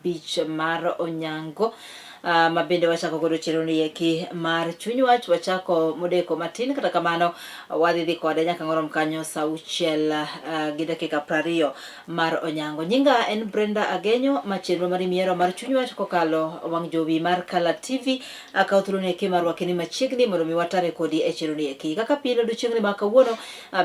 5 mar onyango ma bende wachako godo chenro ni eki mar chuny wach. Wachako modeko matin, kata kamano wadhi dhi kode nyaka ng'orom kanyo sa 6 gi dakika 20 mar onyango. Nyinga en Brenda Agenyo, ma chenro mar imiero mar chuny wach kokalo wang' jowi mar Kala TV. Akawo thuolo ni eki mar rwaki ni machiegni mondo mi watare kodi e chenro ni eki. Kaka pile odiochieng'ni ma kawuono,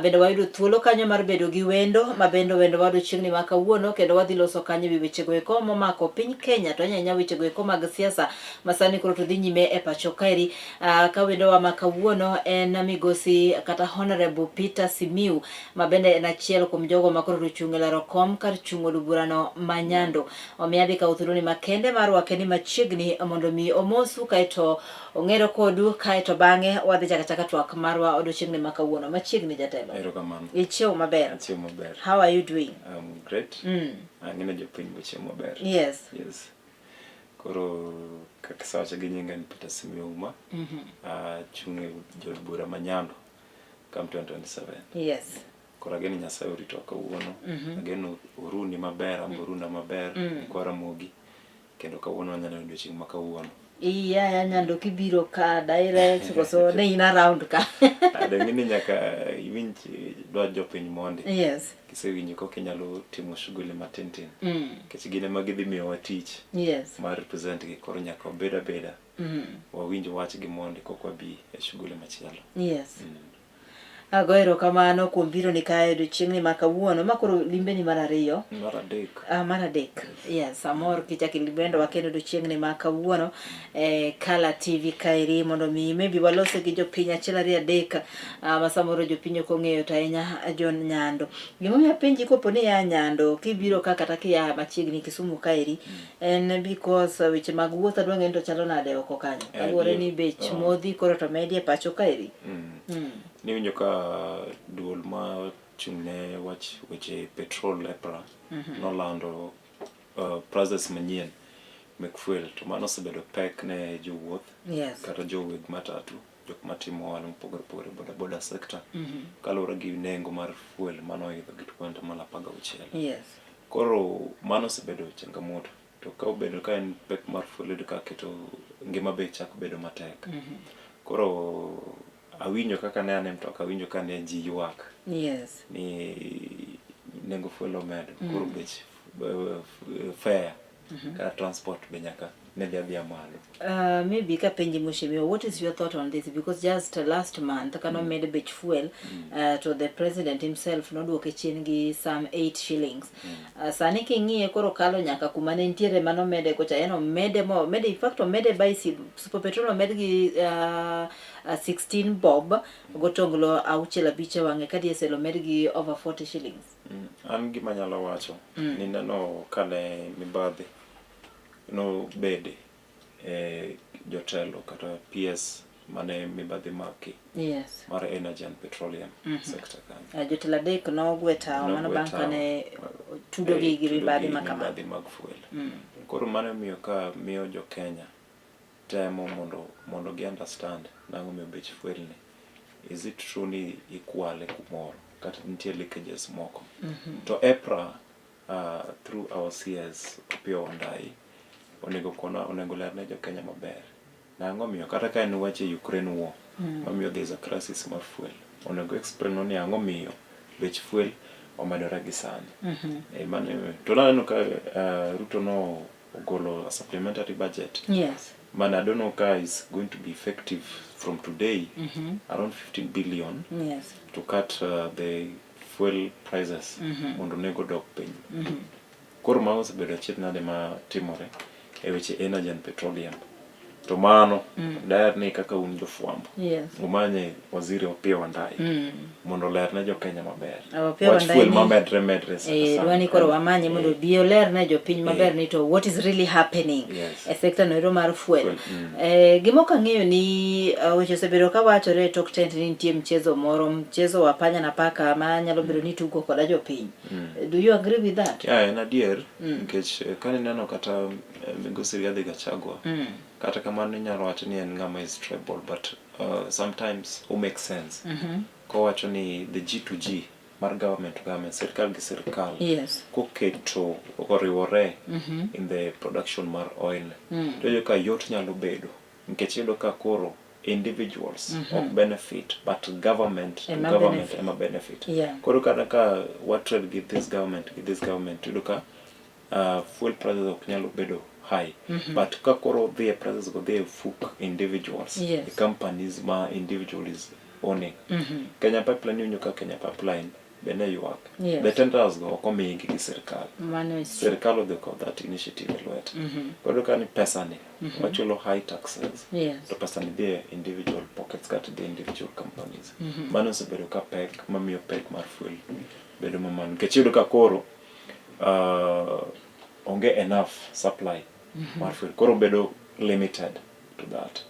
bende wayudo thuolo kanyo mar bedo gi wendo ma bende wendo wa odiochieng'ni ma kawuono, kendo wadhi loso kanyo ewi wechego eko momako piny Kenya, to ahinya ahinya wechego eko mag siasa ma sani koro to dhi nyime e pacho kaeri. Ka wendowa ma kawuono en migosi kata Honorable Peter Simiu, ma bende en achiel kuom jogo ma koro ochung' e laro kom kar chung' od burano ma Nyando. Omiyo adhi kawo thuoloni makende mar rwake ni machiegni mondo mi omosu kaeto ong'ere kodu, kaeto bang'e wadhi chaka chaka twak marwa odiochieng'ni ma kawuono. Machiegni, jatelo. Erokamano. Ichiewo maber? Achiewo maber. How are you doing? I'm great. Ang'e jopiny bochiewo maber. Yes. Koro kaka isewacho gi nyinga ni Peter Simiyu Ouma. Achung' e jood bura ma Nyando come 2027. Koro ageno Nyasaye oritowa kawuono. Ageno oruni maber, an be oruna maber, nyikwa Ramogi. Kendo kawuono wanyalo neno odiochieng' ma kawuono. Iya ya Nyando kibiro ka direct koso ne in around ka? Adong'e ni nyaka iwinj dwach jopiny mondi. Kisewinjo koka inyalo timo shughuli matin tin. Nikech gin ema gidhi miyowa tich mar represent gi, koro nyaka wabed abeda. Wawinj wach gi mondi koka wabi e shughuli machielo. Ago erokamano kuom biro ni kae odiochieng'ni ma kawuono. Ma koro limbeni mar ariyo. Mar adek. Mar adek. Yes, amor kichako ilendowa kendo odiochieng'ni ma kawuono e Kala TV kaeri mondo mi maybe walose gi jopiny achiel ariyo adek ma samoro jopiny ok ong'eyo to ahinya jo Nyando. Gimomiyo apenji kopo ni ia Nyando kibiro ka kata kia machiegni Kisumu kaeri en because weche mag wuoth adwa ng'eyo ni to chalo nade oko kanyo. Kaluwore ni bech modhi koro to medi e pacho kaeri. Niwinjo ka duol ma chung' ne wach weche petrol EPRA nolando prices manyien mek fuel, to mano osebedo pek ne jowuoth kata joweg matatu, jok matimo ohala mopogore opogore, boda boda sector, kaluwore gi nengo mar fuel manoidho gi 16%. Koro mano osebedo changamoto, to ka obedo ka en pek mar fuel, iyudo ka keto ngima be chako bedo matek. Koro awinjo kaka ne an e mtoka, awinjo ka ne ji ywak ni nengo fuel omedo, koro bech fare kata transport be nyaka ne dhi adhiya malo. Maybe kapenji, Mheshimiwa, what is your thought on this? Because just last month kano med bech fuel, to the president himself noduoke chien gi some 8 shillings. Sani king'iye koro kalo nyaka kuma ne nitiere manomede kocha, en omede mo omede, in fact omede by super petrol omed gi 16 bob gotonglo auchiel abich e wang'e, ka diesel omed gi over 40 shillings. An gima anyalo wacho ni neno kane mibadhi nobede e jotelo kata PS mane mibadhi maki mar energy and petroleum sector kanyo. Jotelo adek nogwe tawo mano Nogwe bang' tawo. Kane tudogi gi mibadhi ma kamano. Mibadhi mag fuel. Koro mano miyo ka miyo jo Kenya temo mondo gi understand nang'o miyo bech fuel ni. Is it true ni ikwale kumoro kata nitie leakages moko? To EPRA through our CS Opiyo Wandayi onego kona, onego ler ne jo Kenya maber. Nang'o miyo kata ka en weche Ukraine war mamiyo there is a crisis mar fuel. Onego explain ni ang'o miyo bech fuel omedore gi sani. Mano to naneno ka Ruto no ogolo a supplementary budget. Man I don't know ka is going to be effective from today, around 15 billion to cut the fuel prices mondo nengo dok piny. Koro mago osebedo achiedh nade ma timore e weche energy and petroleum. To mano daher ni kaka un jofwambo umanye waziri Opiyo Wandayi mondo oler ne jo Kenya maber. Opiyo Wach Wandayi fuel mamedre medre sana sana. Dwani koro wamanye mondo obi oler ne jopiny maber ni to what is really happening e sector no ero mar fuel. Fuel. Gima ok ang'eyo ni weche osebedo ka wachore e tok tent ni nitie mchezo moro, mchezo wa panya na paka ma nyalo bedo ni tugo koda jopiny. Do you agree with that? Yeah, en adier nikech kane ineno kata migosi Rigathi Gachagua, kata kamano inyalo wacho ni en ng'ama is tribal, but sometimes o make sense kowacho ni the G to G mar government to government, sirkal gi sirkal Yes. koketo koriwore in the production mar oil to iyudo ka yot nyalo bedo nikech iyudo ka koro individuals ok benefit but government to Ema government benefit. ema benefit. Yeah. Koro kata ka wa trade gi this government gi this government, iyudo ka fuel prices ok nyalo bedo high, but ka koro dhi e prices go dhi e fuk individuals, e companies ma individual is owning. Kenya Pipeline, iwinjo ka Kenya Pipeline be ne ywak. The tenders go ok omigi gi sirkal. Mano is true. Sirkal odhi kawo that initiative e lwete. Koro ka ni pesa ni wachulo high taxes, to pesa ni dhi e individual pockets kata dhi e individual companies. Mano osebedo ka pek mamiyo pek mar fuel bedo mamalo nikech iyudo ka koro onge enough supply mar fuel, koro bedo limited to that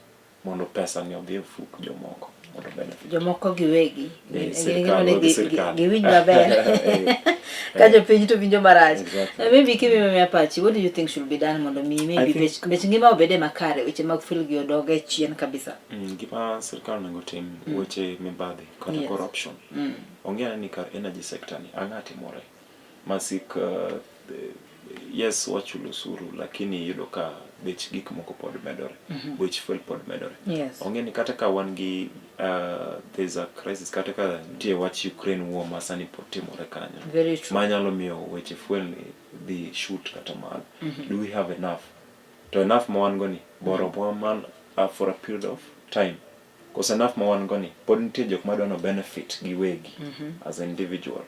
mondo pesa ni odhi e fuk jomoko mondo benefit. Jomoko giwegi. Eh, sirkal, gi sirkal. Giwinj maber. Ka jopiny to winjo marach. Exactly. Maybe kimiyo miya pachi, what do you think should be done mondo mi maybe bech ngima obede makare, weche mag fuel gi odog e chien kabisa? Gima sirkal onego tim, weche mibadhi kata corruption. Ong'e ane ni kar energy sector ni ang'o timore masik yes, wachulo osuru, lakini iyudo ka bech gik moko pod medore, bech fuel pod medore. Ong'e ni kata ka wan gi there's a crisis, kata ka nitie wach Ukraine war ma sani pod timore kanyo Very true. manyalo miyo weche fuel ni dhi shoot kata malo. Do we have enough? To enough ma wan go ni boromowa man for a period of time, koso enough ma wan go ni pod nitie jok madwa no benefit giwegi as an individual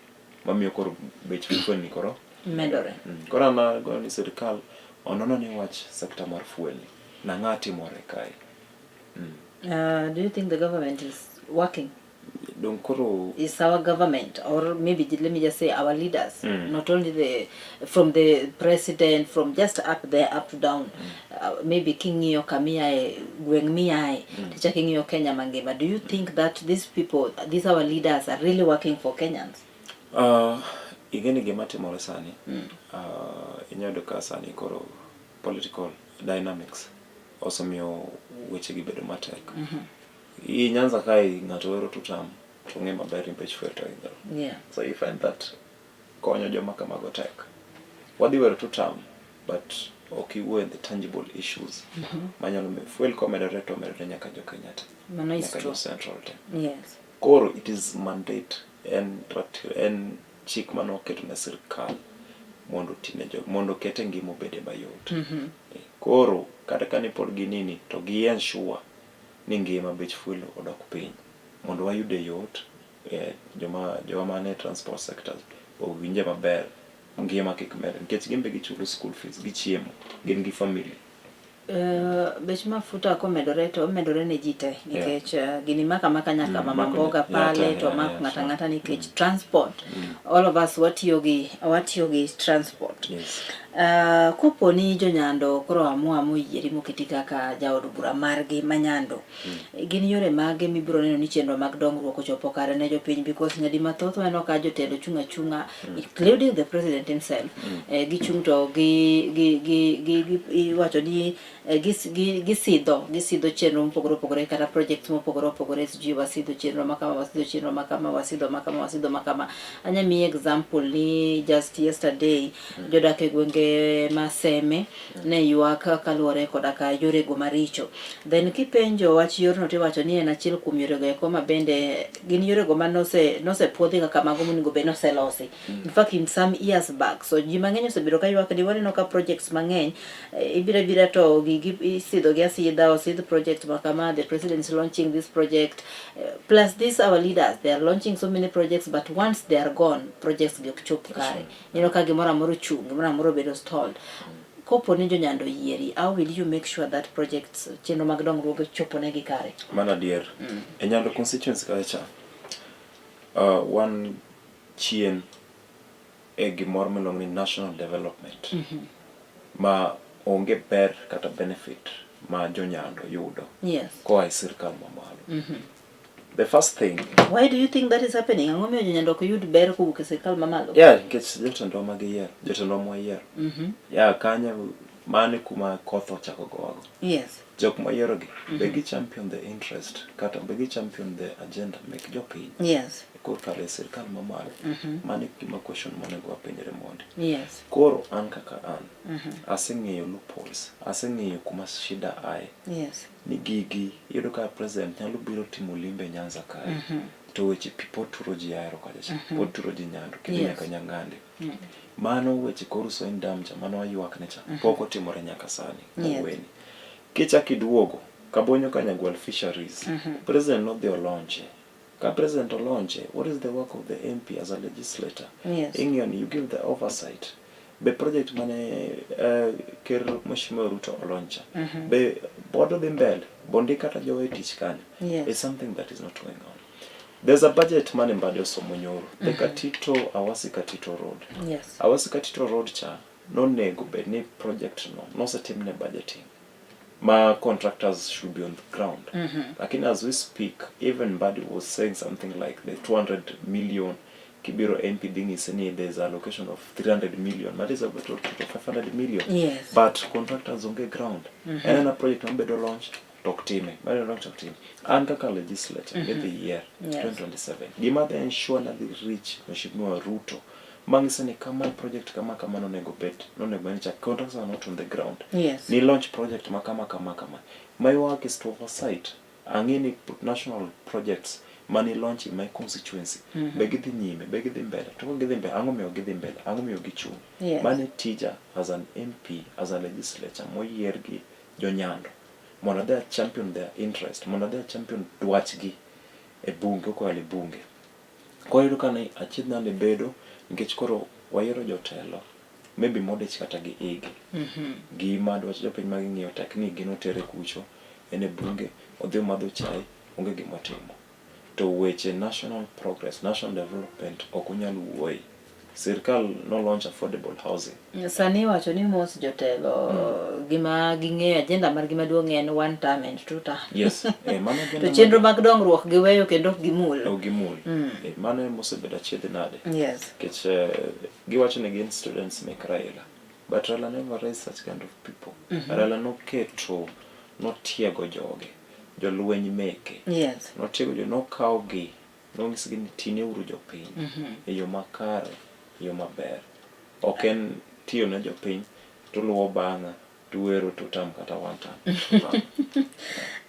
mamiyo koro bech fuel ni koro medore. Koro an agoyo ni sirkal onono ni wach sector mar fuel ni nang'a timore kae. Do you think the government is working? Dong koro Is our government, or maybe let me just say our leaders, not only the from the president, from just up there up to down, maybe king'iyo kamiae, gweng' miae, tichak ing'iyo Kenya mangima, do you think that these people, these our leaders, are really working for Kenyans? Ing'e ni gima timore sani, inyalo yudo ka sani koro political dynamics osemiyo weche gi bedo matek. I Nyanza kae ng'ato wero tutam to ong'e maber ni bech fuel to idho. So you find that konyo joma kamago tek. Wadhi wero tutam but ok iwuoyo the tangible issues manyalo miyo fuel komedore to omedore nyaka jo Kenya te. Mano is Nyaka true. jo Central te. Koro it is mandate en chik mane oketo ne sirkal mondo otine jo mondo okete ngima obede mayot. Koro kata ka ne pod ginini to gi ensure ni ngima bech fuel odok piny mondo wayude yot, joma mane transport sectors owinje maber, ngima kik med nikech gin be gichulo school fees, gichiemo, gin gi family. Bech mafuta komedore to omedore ne ji te nikech gini maka maka nyaka mama mako mboga pale to mak ng'ata ng'ata nikech transport, all of us watiyo gi transport. Kopo ni jonyando koro amua moyieri moketi kaka jaod bura margi ma Nyando, gin yore mage mibiro neno ni chenro mag dongruok ochopo kare ne jopiny? Because nyadi mathoth waneno ka jotelo chung' achung'a, including the president himself, gichung' to gi iwacho ni gisidho chenro mopogore opogore kata projects mopogore opogore, sijui wasidho chenro makama, wasidho chenro makama, wasidho makama, wasidho makama. Anya miyi example ni just yesterday jodak e gwenge ma Seme ne ywak kaluwore koda ka yorego maricho. Then kipenjo wach yorno tiwacho ni en achiel kuom yorego eko ma bende gin yorego ma nosepuodhi kaka mago monego bed noselosi. In fact, in some years back. So ji mang'eny osebedo ka ywak ni waneno ka projects mang'eny ibiro abira to gigi isidho gi asidha, osidh project ma kama, the president is launching this project, plus this our leaders, they are launching so many projects, but once they are gone, projects gi ok chop kare. Ineno ka gimoro amora ochung', gimoro amora obedo stalled. Kopo ni jonyando yieri, how will you make sure that projects, chenro mag dongruok chopo negi kare? Mano adier. E Nyando constituency kacha, wan chien e gimoro miluongo ni national development ma onge ber kata benefit ma jonyando yudo koa e sirkal mamalo. The first thing, Why do you think that is happening? Ang'o miyo jonyando ok yud ber kowuok e sirkal mamalo? Yeah, nikech jotendwa ma giyiero, jotendwa mwayiero. Yeah, kanyo mano e kuma koth ochako gowago. Jok mwayiero gi, be gi champion the interest kata be gi champion the agenda mek jopiny. Koro kare sirkal mamalo. Mano e gima question monego wapenjre mondi. Koro an kaka an, aseng'eyo loopholes, aseng'eyo kuma shida aye. Ni gigi iyudo ka president nyalo biro timo limbe Nyanza kae. To weche pi pod turo ji Ahero kacha cha, pod turo ji Nyando, kidhi nyaka Nyang'ande. Mano weche kor Soin Dam cha, mano waywak ne cha, pok otimore nyaka sani. Oweni. Kichak iduogo, Kabonyo Kanyagwal Fisheries, president nodhi olaunche. Ka president olaunche, what is the work of the MP as a legislator? Ing'iyo ni you give the oversight. Be project mane ker Mheshimiwa Ruto olauncha, be pod dhi mbele, bondik kata jowa e tich kanyo? It's something that is not going on. There's a budget mane Mbadi osomo nyoro, the Katito, Awasi Katito Road. Awasi Katito Road cha, nonego bed ni project no, nosetimne budgeting. Ma contractors should be on the ground. Lakini as we speak, even Mbadi was saying something like the 200 million kibiro MP dhi ng'ise ni there's a allocation of 300 million. That is about total 500 million. But contractors onge ground. En ena project mabedo launch to ok time. Mabedo launch ok time. An kaka legislator midhi yier 2027. Gima dhi ensure ni adhi reach Mheshimiwa Ruto mang'ise ni kama project kama kama nonego bed nonego bed ni cha contractors are not on the ground. Ni launch project ma kama kama kama. My work is to oversight. Ang'e ni national projects mani launch in my constituency be gidhi nyime, be gidhi mbele. To ka gidhi mbele, ang'o miyo gidhi mbele? Ang'o miyo gichung'? Mano e tija as an MP, as a legislator moyier gi jonyando mondo adhi a champion their interest, mondo adhi a champion dwachgi e bunge kokalo e bunge. Koro iyudo ka ni achiedh nade bedo nikech koro wayiero jotelo maybe modich kata gi igi. Gima dwach jopiny ma ging'iyo tek ni gin otere kucho, en e bunge, odhi omadho chai, onge gima otimo. To weche national progress, national development ok unyal wuoye. Sirkal no launch affordable housing. Sani iwacho ni mos jotelo gima ging'eyo agenda margi maduong' en one term and two term. Yes, mano agenda To chenro mag dongruok giweyo kendo ok gimul. Ok gimul. Mano emosebedo achiedh nade. Nikech giwacho ni gin students mek Raila. But Raila never raised such kind of people. Raila noketo, notiego joge, jolweny meke. Notiego jo, nokawogi, nonyisgi ni tineuru jopiny e yo makare, e yo maber. Ok en tiyo ne jopiny tuluwo bang'a tuwero two term kata one term.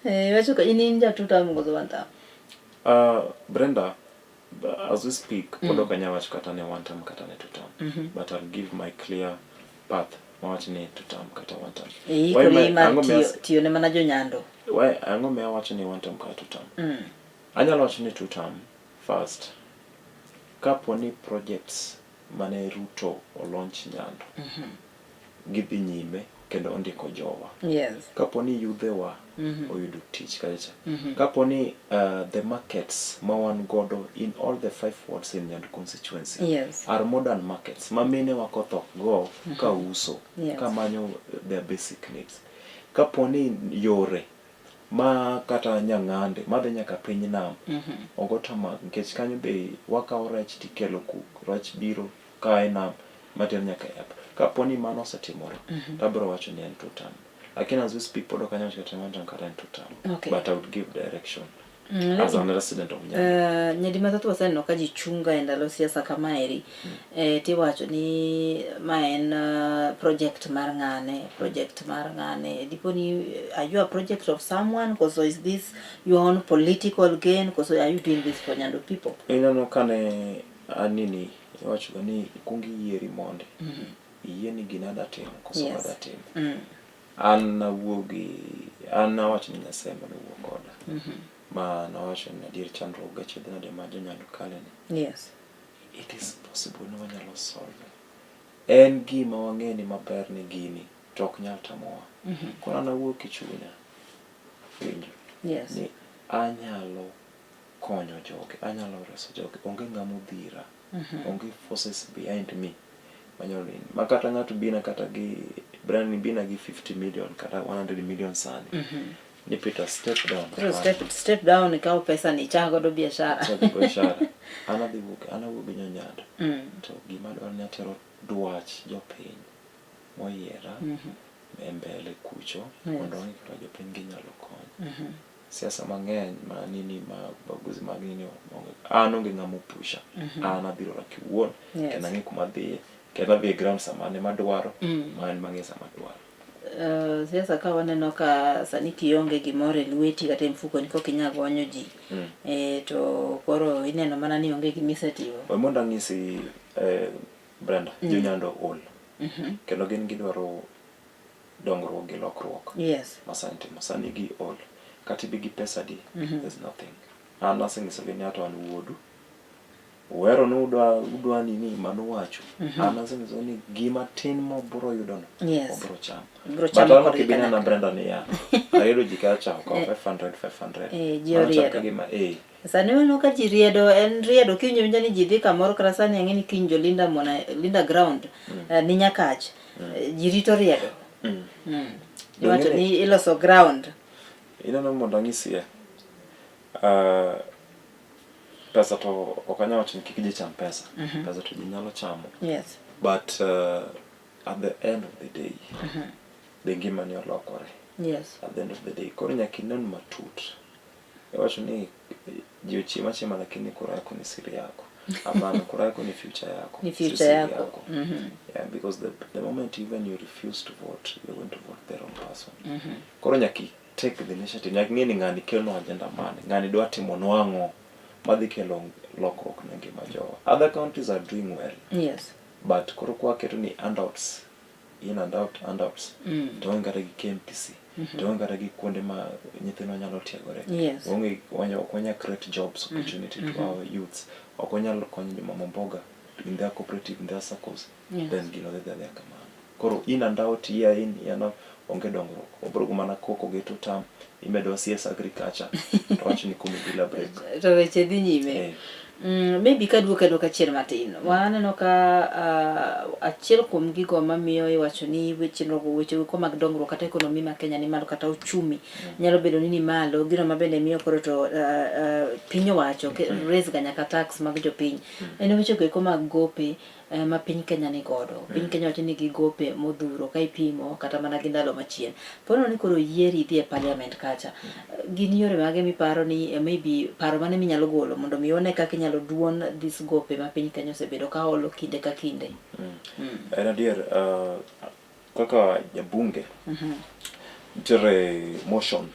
Iwacho ka in in ja two term koso one term? Brenda, as we speak, pod ok anyal wacho kata ne one term kata ne two term. But I'll give my clear path mawach ni two term kata one term. Iikori mar tiyo ne mana jonyando. Why ang'o miyo awacho ni one term kata two term? Anyalo wacho ni two term first. Kapo ni projects mane Ruto olaunch Nyando gidhi nyime kendo ondiko jowa. Kapo ni yudhewa oyudo tich kacha cha. Kapo ni the markets ma wan godo in all the 5 wards in Nyando constituency are modern markets ma mine wa koth ok go ka uso ka manyo their basic needs. Kapo ni yore ma kata Nyang'ande madhi nyaka piny nam ogo tamak nikech kanyo be wakawo rech tikelo ku rech biro kae nam mater nyaka e app. Kapo ni mano osetimore to abiro wacho ni en two term. Lakini as we speak pod ok anyal wacho kata one term kata en two term. But I would give direction as a resident of Nyando. Nyadi mathoth waseneno ka ji chunga e ndalo siasa kamaeri tiwacho ni ma en project mar ng'ane, project mar ng'ane. Dipo ni are you a project of someone koso is this your own political gain koso are you doing this for Nyando people? Ineno kane anini iwacho ga ni ikuong iyieri mondi. Iyie ni gini adwa timo koso ok adwa timo. An nawuogi an nawacho ni Nyasaye ema nowuo koda. Ma nawacho ni adier chandruok gi achiedh nade ma jonyando kale ni. It is possible ni wanyalo solve. En gima wang'e ni maber ni gini to ok nyal tamowa. Koro an awuok e chunya winjo ni anyalo konyo jogi, anyalo reso jogi. Onge ng'ama odhira. Onge forces behind me manyalo nini. Ma kata ng'ato bina kata gi Brian bina gi 50 million kata 100 million sani. Ni Peter step down. Koro step down ikaw pesa ni ichak godo biashara. Chak biashara. An adhi wuok, an awuok gi jonyando. To gima adwaro ni atero dwach jopiny moyiera e mbele kucho mondo wang'e kaka jopiny ginyalo konyo. Siasa mang'eny ma nini ma ubaguzi mag nini onge. An onge ng'ama opusha. An abiro kiwuon kendo ang'e kuma adhiye kendo adhi e ground sama an ema adwaro ma an ema ang'e sama adwaro. Siasa ka waneno ka sani kionge gimoro e lweti kata e mfukoni koka inya gonyo ji to koro ineno mana ni onge gima isetimo. We mondo anyisi Brenda, jo Nyando ol. Kendo gin gidwaro dongruok gi lokruok. Ma sani timo. Sani gi ol. Kata ibi gi pesa di, there's nothing. An asenyisogi ni ato an wuodu. Uhero ni udwa udwa nini mano wachu. An asenyisogi ni gima tin ma ubiro yudo no, wabiro chamo. Ubiro But chamo an ok kodgi ibi nena kanyakla. Brenda niya, ayudo ji kacha okawo 500 500. Ji Mano chal oriedo. kagima Sani waneno ka ji riedo, en riedo kiwinjo awinja ni ji dhi kamoro kata sani ang'e ni kiny jo Linda mwana Linda ground ni Nyakach. Ji rito riedo. Iwacho ni iloso ground. Ineno mondo anyisie. Pesa to ok anyal wacho ni kik ji cham pesa. Pesa to ji nyalo chamo. But at the end of the day, be ngimani olokore. At the end of the day, koro nyaka inen matut. Iwacho ni ji ochiem achiema lakini kura yako ni siri yako. Hapana, kura yako ni future yako. Ni Si future siri yako. yako. Yeah, because the moment even you refuse to vote, you're going to vote the wrong person. Koro nyaka i take the initiative. Nyaka ing'e ni ng'ani kelonwa agenda mane, ng'ani dwa timonwa ang'o madhi kelo lokruok ne ngima jowa. Other countries are doing well. But koro kwa keto ni handouts, in and out handouts, to onge kata gi KMTC, to onge kata gi kuonde ma nyithindwa nyalo tiegore. Onge, ok wanyal create jobs opportunity to our youths. Ok wanyal konyo joma mboga in their cooperative, in their circles. Then gino dhi adhiya kamano. Koro in and out, year in, year out, onge dongruok. Wabiro go mana koko gi two term, imedowa CS agriculture, to wacho ni kumi bila break. To weche dhi nyime. Maybe kaduoke aduoka chien matin, waneno ka achiel kuom gigo mamiyo iwacho ni weche go mag dongruok kata ekonomi ma Kenya ni malo kata uchumi nyalo bedo ni ni malo, gino ma bende miyo koro to piny owacho raise ga nyaka tax mag jopiny. En weche go eko mag gope ma piny Kenya ni godo. Piny Kenya wacho ni gi gope modhuro ka ipimo kata mana gi ndalo machien. Pono ni koro yieri idhi e parliament kacha. Gin yore mage miparo ni maybe paro mane minyalo golo mondo mi one kaka inyalo duon this gope ma piny Kenya osebedo ka olo kinde ka kinde. En adier, kaka jabunge, nitiere motion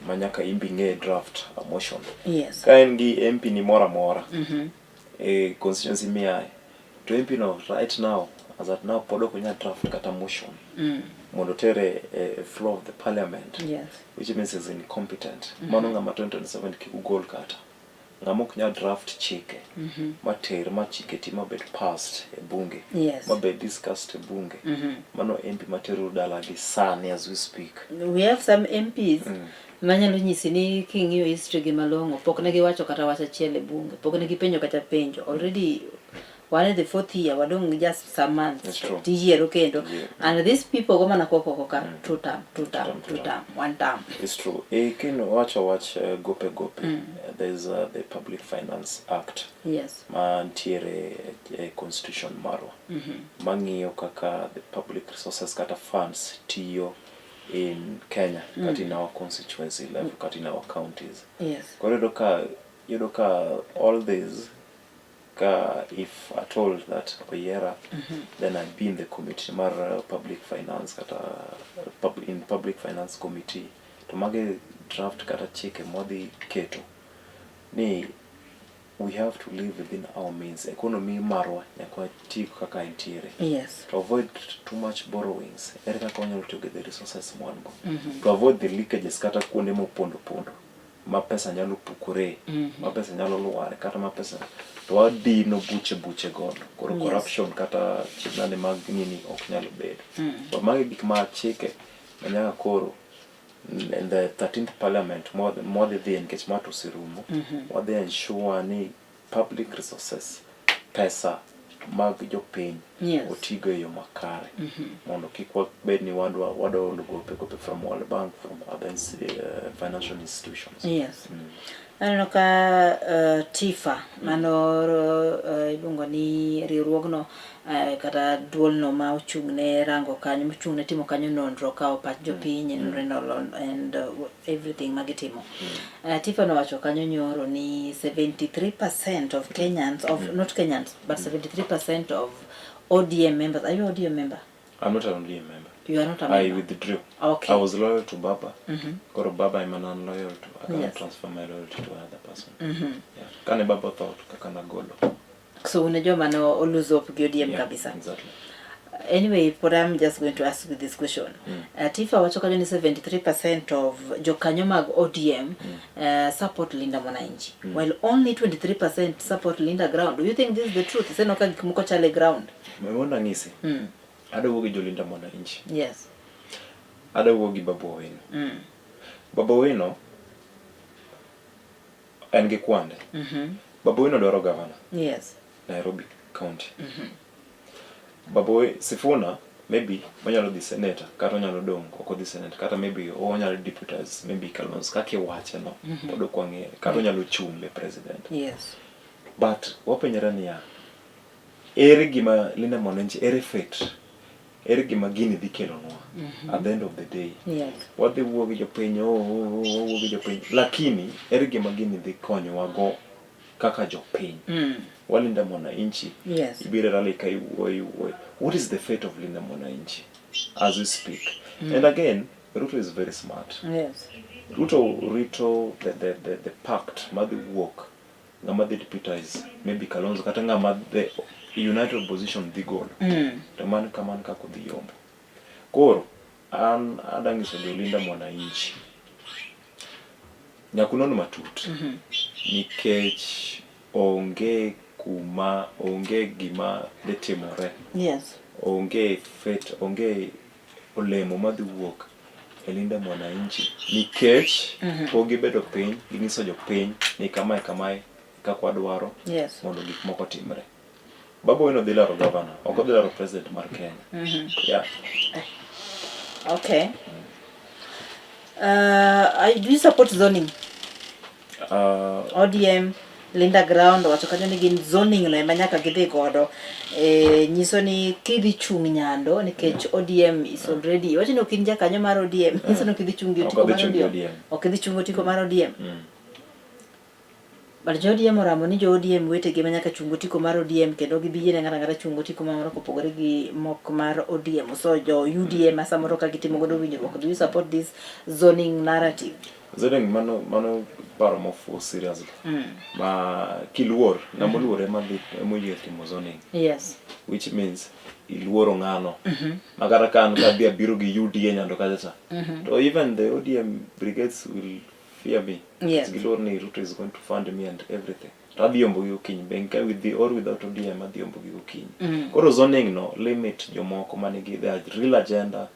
ma nyaka imbi ng'e draft a motion. Ka en gi MP ni moro amora, e constituency miaye, to MP no right now, as at now, pod ok onyal draft kata motion mondo otere e floor of the parliament, which means is incompetent. Mano ng'ama 2027 kik ugol kata. Ng'ama ok nyal draft chike, mater ma chike ti mabed passed e bunge, mabed discussed e bunge. Mano MP matero dala gi sani as we speak. We have some MPs manyalo nyisi ni king'iyo history gi malong'o, pok ne giwacho kata wach achiel e bunge, pok ne gipenjo kata penjo. Already wan e the fourth year, wadong' just some months That's true. tiyiero kendo. And these people go mana koko koko ka two term, two term, Term, two two term, one term. It's true. E kino wacho wach gope gope. There's the Public Finance Act. Ma ntiere e constitution marwa. Mang'iyo kaka the public resources kata funds tiyo in Kenya, kata in our constituency level, kata in our counties. Koro iyudo ka all these ka if at all that oyiera, then I'd be in the committee mar public finance kata in public finance committee. To magi draft kata chike mwadhi keto ni we have to live within our means. Economy marwa nyaka wati kaka entiere. To avoid too much borrowings. Ere kaka wanyalo tiyo gi the resources mwan go. To avoid the leakages kata kuonde mopondo pondo ma pesa nyalo pukore, ma pesa nyalo lware, kata ma pesa to wadino buche buche godo. Koro corruption kata chinani mag nini ok nyal bedo. To magi gik ma chike ma nyaka koro in the 13th parliament mwadhi dhiye nikech ma to oserumo, wadhi ensure ni public resources, pesa mag jopiny Otigo e yo makare mondo kik wabed ni wadwa wadwa gope gope from World Bank, from other financial institutions. Aneno ka TIFA mano iluongo ni riwruogno kata duolno ma ochung' ne rango kanyo mochung' ne timo kanyo nonro kawo pach jopiny and everything ma gitimo. TIFA nowacho kanyo nyoro ni 73% of Kenyans of not Kenyans but 73% of ODM members. Are you ODM member? I'm not an ODM member. You are not a member. I withdrew. Okay. I was loyal to Baba. Koro Baba ema ne an loyal to. I cannot transfer my loyalty to another person. Yeah. Kane Baba thought kaka nagolo. So un e joma ne o lose hope gi ODM Yeah, kabisa. Exactly. Anyway, but I'm just going to ask you this question. TIFA wacho kanyo ni 73% of jokanyo mag ODM support Linda Mwananchi, while only 23% support Linda Ground. Do you think this is the truth? Iseno ka gik moko chalo e ground. Mondo ang'isi. Adwa wuo gi Jolinda Mwananchi. Adwa wuo gi Babu Owino. Babu Owino en gi kwande. Babu Owino dwaro governor. Nairobi County. Babu Sifuna maybe onyalo dhi senator kata onyalo dong' ok odhi senator kata maybe onyalo deputize maybe Kalonzo kaka iwache no pod ok wang'eyo kata onyalo chung' e president. But wapenjore niya, ere gima Linda Mwananchi, ere fate, ere gima gini dhi kelonwa at the end of the day? Wadhi wuo gi jopiny, oh, wawuo gi jopiny, lakini ere gima gini dhi konyowa go kaka jopiny? Walinda Mwananchi. Ibiro e rally ka iwuoyo iwuoyo. What is the fate of Linda Mwananchi as we speak? And again, Ruto is very smart. Ruto rito the pact madhi wuok ng'ama dhi deputize maybe Kalonzo kata ng'ama the united opposition dhi golo. To mano kamano kaka odhi yombo. Koro an adwa nyiso jo Linda Mwananchi nyaka unon matut nikech onge kuma onge gima dhi timore. Onge fate, onge olemo madhi wuok e Linda Mwananchi nikech pok gibedo piny ginyiso jopiny ni kamae kamae kaka wadwaro mondo gik moko otimre. Babu Owino dhi laro governor, ok odhi laro president mar Kenya. Yeah. Okay. Do you support zoning? ODM Linda Ground wacho kanyo ni gin zoning no ema nyaka gidhi godo. Nyiso ni kidhi chung' nyando nikech ODM is already wacho ni ok in jakanyo mar ODM, nyiso ni ok idhi chung' gi Ok otiko odhi mar chung' gi ODM. ODM. Ok idhi chung' otiko mar ODM. But jo ODM oramo ni jo ODM wetegi ema nyaka chung otiko mar ODM kendo gibi yiene ng'ato ang'ata chung otiko mamoro kopogore gi mok mar ODM. So jo UDA ma samoro ka gitimo godo winjruok, do you support this zoning narrative? Zoning mano paro mofuwo seriously. Ma kiluor, ng'ama oluor ema dhi ema oyie timo zoning. Which means iluoro ng'ano. Ma kata ka an kadhi abiro gi UDA nyando kacha cha. To even the ODM brigades will fear me. Giluor ni Ruto is going to fund me and everything. To adhi yombo gi okinyi. Be ka with the or without ODM adhi yombo gi okinyi. Koro zoning no limit jomoko manigi their real agenda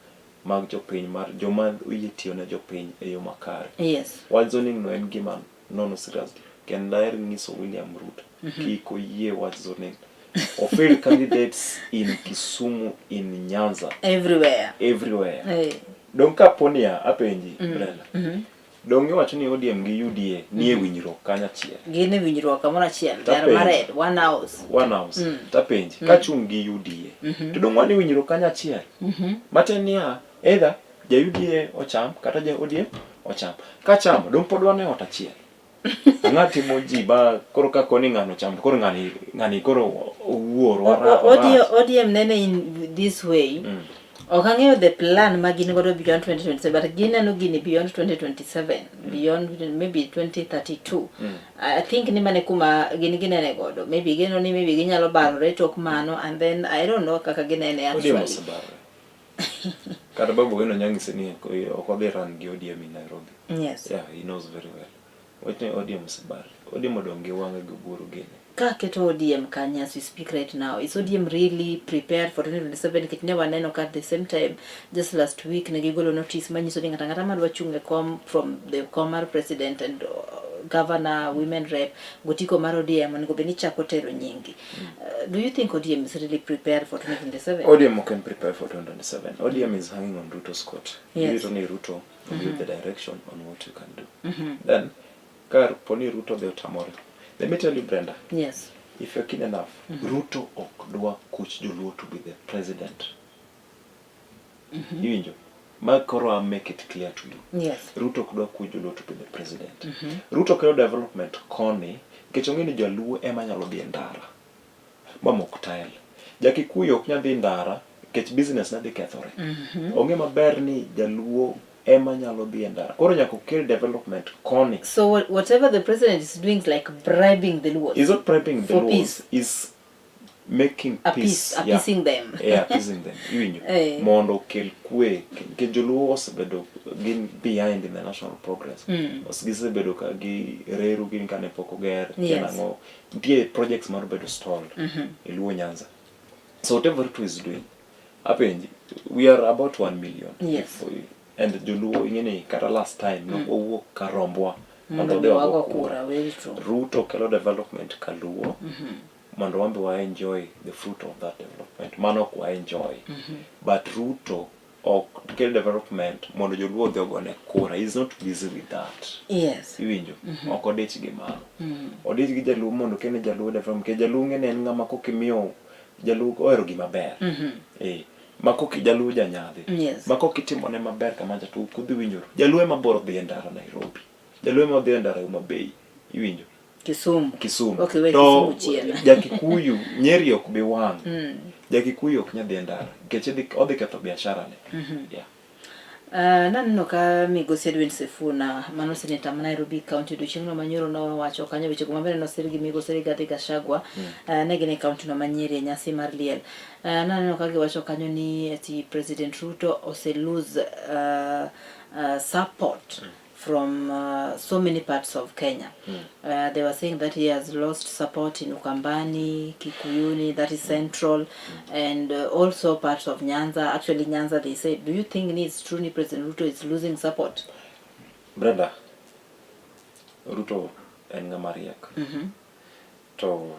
mag jopiny mar joma oyie tiyo ne jopiny e yo makare. Wach zoning no en gima nono seriously. Kendo daher nyiso William Ruto kik oyie wach zoning. Ofield candidates in Kisumu, in Nyanza, Everywhere. everywhere. Hey. Dong kaponia apenji Brenda. Dong iwacho ni ODM gi UDA nie winjruok kanyachiel. Gin e winjruok kamoro achiel. They are Tapenji. married, one house. One house. Tapenji. Kachung' gi UDA. To dong wan e winjruok kanyachiel. Matiende niya, either ja UDA ocham kata ja ODM ocham. Kachamo, dong pod wan e ot achiel. Ng'a timo ji ba koro ka koni ng'ano ocham to koro ng'ani ng'ani koro owuor warach. ODM nene in this way. Ok ang'eyo the plan ma gin godo beyond 2027 but gineno gini beyond 2027 beyond maybe 2032. I think ni mane kuma gin ginene godo. Maybe gineno ni maybe ginyalo barore tok mano and then I don't know kaka ginene ODM actually. osebarore. Kata Babu Owino nya nyise ni ok odhi run gi ODM in Nairobi. Yeah, he knows very well. Wachni ODM osebarore. ODM odong' gi wang'e gi Oburu gini. Ka keto ODM kanye as we speak right now, is ODM really prepared for 2027? Nikech ne waneno ka at the same time just last week ne gigolo notice manyiso ni ng'ato ang'ata madwa chung' e kom from the kom mar president and governor, women rep, gotiko mar ODM onego bed ni chako tero nyingi. Do you think ODM is really prepared for 2027? ODM can prepare for 2027. ODM is hanging on Ruto's coat. Yes. Ruto ni Ruto will give the direction on what you can do. Then, kar poni Ruto dhi otamore. Let me tell you, Brenda, Yes. if you're keen enough, Ruto ok dwa kuch joluo to be the president. Iwinjo? Ma koro I make it clear to you. Yes. Ruto ok dwa kuch joluo to be the president. Ruto kelo development koni nikech ong'e ni jaluo ema nyalo dhi e ndara mamok tael. Jakikuyu ok nyal dhi ndara nikech business ne dhi kethore. Ong'e maber ni jaluo ema nyalo dhi e ndara. Koro nyaka okel development koni. So whatever the president is doing is like bribing the Luos. He's not bribing the For Luos. peace. He's making peace. Appeasing them. Yeah, appeasing them. Iwinjo. Eh. Mondo okel kwe. Nikech joluo osebedo gin behind in the national progress. Gisebedo ka gi reru gin kane pok oger. Yes. Nang'o. Nitie projects mar bedo stalled e Luo Nyanza. So whatever Ruto is doing, apenji, we are about 1 million. Yes. And joluo ing'e ni kata last time nok wawuok ka rombwa Mondo odhi mi wago wago kura. kura, very true. Ruto kelo development kaluo mondo wan be wa enjoy the fruit of that development. Mano ok wa enjoy. But Ruto ok kel development mondo joluo odhi ogone kura. He is not busy with that. Yes. Iwinjo? Ok odich gi mano. Odich gi jaluo mondo okelne jaluo development. Nikech jaluo ng'e ni en ng'ama kokimiyo jaluo ohero gima ber. Eh. Ma koki jaluo janyadhi. Yes. Ma kokitimone maber kamacha to ok udhi winjoru. Jaluo ema boro dhi e ndara Nairobi. Jaluo ema dhi e ndara Homa Bay. Iwinjo? Kisumu. Kisumu. Okay, we To Kisumu chien. Jakikuyu, Nyeri ok bi wang'. Jakikuyu ok nyal dhi e ndara nikech odhi ketho biashara ne. Yeah. Naneno ka migosi Edwin Sifuna mano seneta ma Nairobi County odiochieng'no manyoro nowacho kanyo wechego mabende nosir gi migosi Rigathi Gachagua. Ne gin e county no ma Nyeri e nyasi mar liel. Naneno ka giwacho kanyo ni ati President Ruto ose lose support from so many parts of Kenya. They were saying that he has lost support in Ukambani, Kikuyuni, that is central, and also parts of Nyanza. Actually, Nyanza, they said, do you think it's truly President Ruto is losing support? Brenda, Ruto en ng'ama riek. To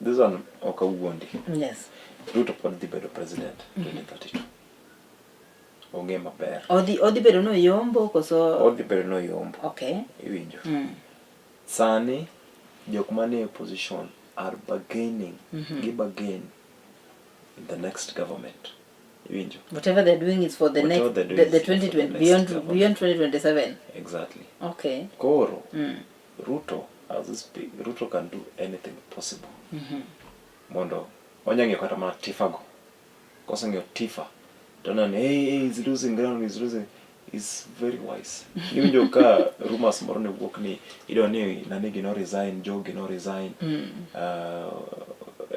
this one ok awuondi. Yes. Ruto pod dhi bedo president 2032. Ong'e maber. Odhi bedo no yombo koso? Odhi bedo no yombo. Okay. Iwinjo. Sani jok manie opposition are bargaining. Gi bargain in the next government. Iwinjo. Whatever they're doing is for the Whatever next, they're doing the is for the 2020, next beyond, government. beyond 2027. Exactly. Okay. Koro, Ruto, as we speak, Ruto can do anything possible. Mondo, onya ng'iyo kata mana Tifa go. Koseng'iyo Tifa, to oneno ni, hey, hey, he's losing ground, he's losing. He's very wise. Iwinjo ka rumors moro ne wuok ni idwa ni nani gi no resign, Joe gi no resign.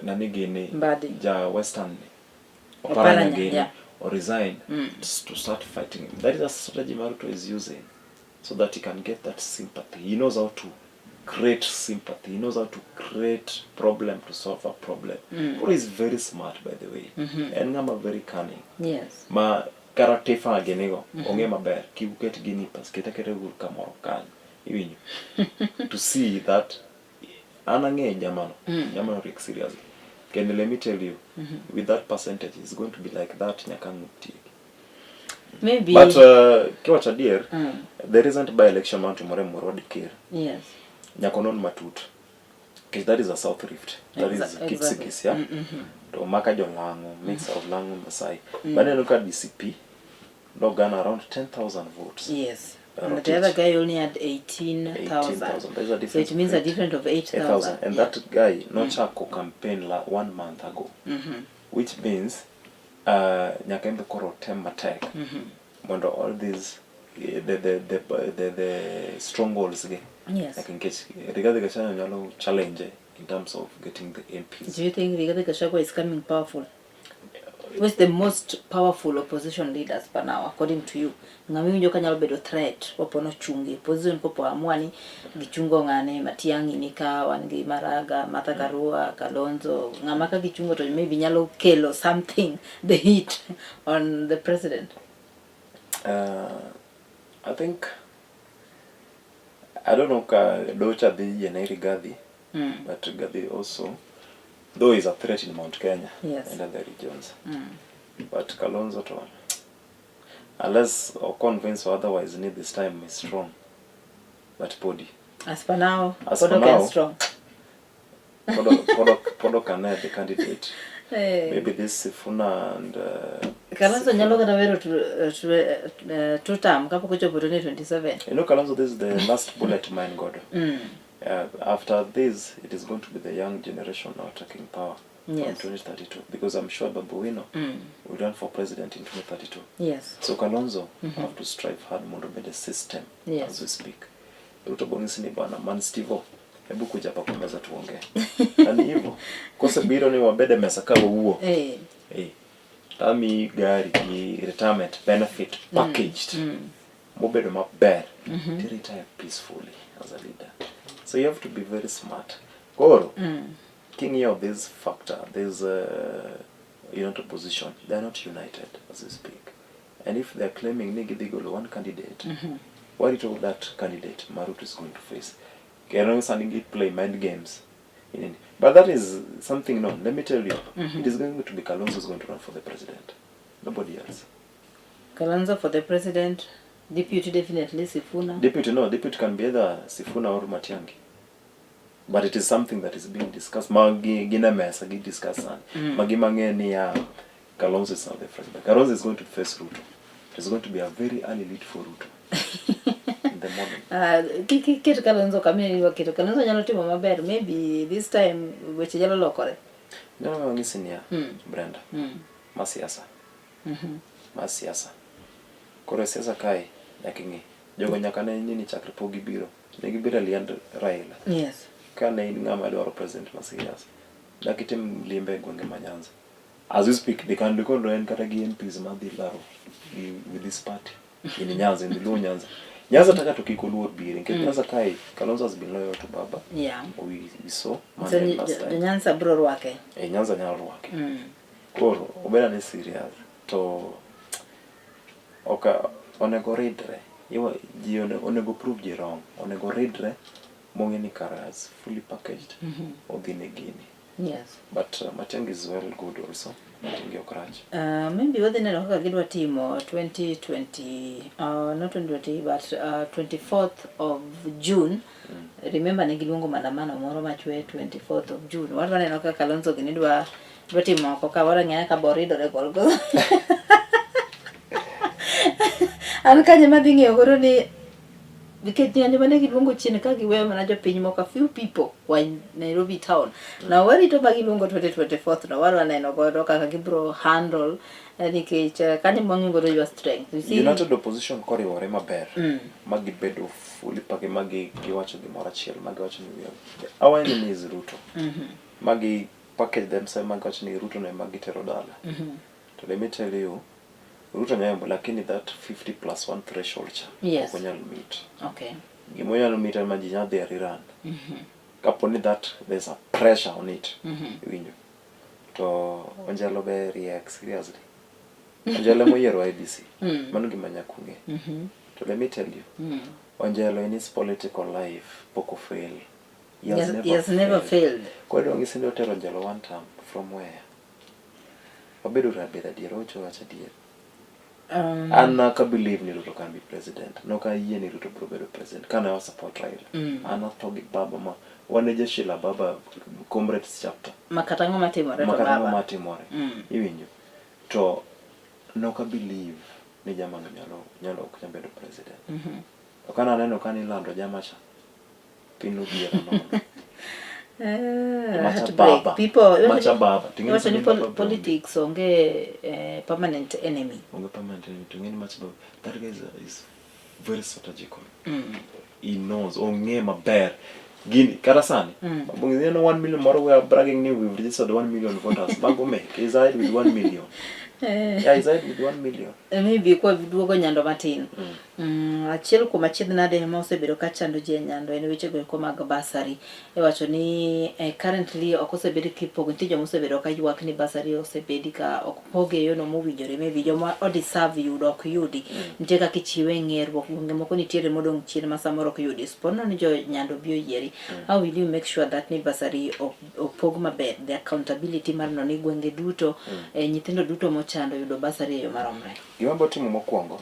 Nani gi ni Mbadi. Ja Western ni. Oparanya, Oparanya gini yeah. or resign to start fighting him. That is a strategy Ruto is using so that he can get that sympathy. He knows how to create sympathy. He knows how to create problem to solve a problem. Ruto is very smart, by the way. En ng'ama very cunning. Yes. Ma kata Tifa ginigo, ong'e maber, kik uket gini pas, ket aketa gur kamoro kanyo. Iwinjo? To see that an ang'e jamano. Jamano riek seriously. Kendo let me tell you, with that percentage, it's going to be like that nyaka ang' otieki. Maybe. But kiwacho adier, the recent by-election manotimore Emurua Dikirr, Yes. nyaka onon matut. Nikech that is a South Rift. That is Kipsigis, yeah? To maka jo-Lang'o, mix of Lang'o Masai. But aneno ka DCP nogana around 10,000 votes. Yes. Around And the other it. guy only had 18,000. 18,000. There's a So difference it means of a difference of 8,000. 8,000. And Yeah. that guy nochako campaign la 1 month ago. Which means nyaka en be koro tem matek mondo all these the strongholds gi. Yes. Like nikech Rigathi Gachagua nyalo challenge in terms of getting the MPs. Do you think Rigathi Gachagua is coming powerful? Who is the most powerful opposition leaders per now, according to you? Ng'ama iwinjo ka nyalo bedo threat kopo nochungi opposition kopo amua ni gichungo ng'ane Matiang'i ni ka wan gi Maraga, Martha Karua, Kalonzo, ng'ama ka gichungo to maybe nyalo kelo something, the heat on the president. I think I don't know ka Docha dhi yiene Rigathi, but Rigathi also, though he's a threat in Mount Kenya and other regions. But Kalonzo to, unless or convince or otherwise, need this time is strong. But podi. As for now, As pod for ok en now, strong. Pod ok ane the candidate. Maybe this Sifuna and Kalonzo Sifuna. Nyalo kata wero two term kapok ochopo 2027. You know, Kalonzo, this is the last bullet mine God. After this, it is going to be the young generation now taking power from 2032. Because I'm sure Babu Owino will run for president in 2032. So Kalonzo have to strive hard mondo obed a system as we speak. Ruto bong'isi ni bana man Steve-O, hebu kuja hapa kwa meza tuongee. Na ni hivyo. Kosebiro ni wabede mesa ka wawuo. Eh. Tami gari gi retirement benefit packaged. Mobedo maber. To retire peacefully as a leader. So you have to be very smart. Koro, king'iyo this factor, this united opposition, they are not united as we speak. And if they are claiming ni gidhi golo one candidate, warito that candidate ma Ruto is going to face. Kendo sani gi play mind games. But that is something known. Let me tell you, it is going to be Kalonzo is going to run for the president. Nobody else. Kalonzo for the president, deputy definitely Sifuna. Deputy, no, deputy can be either Sifuna or Matiang'i. But it is something that is being discussed. Magi gine mesa gi discuss sani. Magi mang'e ni ya Kalonzo is not the president. Kalonzo is going to face Ruto. It is going to be a very early lead for Ruto. In the morning. Ket Kalonzo kama waketo Kalonzo nyalo timo maber, maybe this time weche nyalo lokore. No, ng'isi niya, Brenda. Ma siasa. Ma siasa. Koro e siasa kae nyaka ing'i. Jogo nyaka ne nini chakre pok gibiro. Ne gibiro e liend Raila. Ka ne in ng'ama dwaro president ma serious, dak itim limbe e gwenge ma Nyanza. As we speak, they can record en kata gi MPs madhi laro gi, with this party in Nyanza, in the Luo Nyanza. Nyanza taka to kik oluor biro nikech Nyanza kae Kalonzo has been loyal to Baba. We saw So Monday last time. Nyanza biro rwake. Eh, Nyanza nyalo rwake. Koro obeda ni serious to ok onego ridre. Iwa, ji onego prove ji wrong. Onego ridre mong'e ni kara is fully packaged. Odhi ne gini. But Matiang'i is well good also. Matiang'i ok rach. Maybe wadhi neno kaka gidwa timo 2020, not 2020 but 24th of June. Remember ne giluongo maandamano moro machwe 24th of June. Wadwa neno kaka Kalonzo gini dwa timo oko ka wadwa ng'eyo ka boridore kod go. An kanye madhi ng'eyo godo ni nikech ng'anyo mane giluongo chien ka giweyo mana jopiny moko, a few people were in Nairobi town. Now warito ma giluongo 2024 no wadwa neno godo kaka gibro handle nikech kanyo mwang'eyo godo your strength. You see, United Opposition koriwore maber ma gibedo fully pake ma giwacho gimoro achiel ma giwacho ni we are, our enemy is Ruto. Ma gi package themselves ma giwacho ni Ruto no ema gitero dala. To let me tell you, Ruto nyalo lakini that 50 plus 1 threshold cha ok onyal meet. Gima onyalo meet en ma ji nyalo dhi e rerun. Kapo ni that there's a pressure on it. Iwinjo. To Onjelo be riek seriously. Onjelo emoyiero IEBC. Mano gima nyaka ung'e. To let me tell you, Onjelo in his political life pok ofail. He has never He has never failed. Koro idwa ng'isi ni otero Onjelo one term from where? Wabedo rabed adier, owacho wach adier. An ok believe ni Ruto can be president. Nok ayie ni Ruto biro bedo president. Kane wa support Raila. An atho gi baba ma wan e jeshi la baba comrades chapter. Makata ang'o matimore to Makata ang'o baba. matimore. Iwinjo. To nok believe ni jamano nyalo ok nyal bedo president. To kane aneno kane ilando jama cha, piny nodhiera nono. Macha Heartbreak. baba. People, Macha baba. Ting'eni iwacho ni sani baba be politics onge permanent enemy. Onge permanent enemy. Ting'eni macha baba. That guy is very strategical. He knows. Ong'e maber. Gini, kata sani. You know 1 million moro we are bragging ni we've registered 1 million voters. Mago mek. He's ahead with 1 million. Yeah, he's ahead with 1 million. Maybe kwa duogo Nyando matin. Achiel kuom achiedh nade ma osebedo ka chando ji e Nyando en wechego eko mag bursary. Iwacho ni currently ok osebed kipogo, nitie joma osebedo ka ywak ni bursary osebedi ka ok poge e yono mowinjore, maybe joma o deserve yudo ok yudi. Nitie kaka ichiwe e ng'eruok, gwenge moko nitiere modong' chien ma samoro ok yudi. Spono ni jo Nyando bi oyieri. How will you make sure that ni bursary opog maber, the accountability mar no ni gwenge duto, nyithindo duto mochando yudo bursary e yo maromre? Gima abiro timo mokwongo.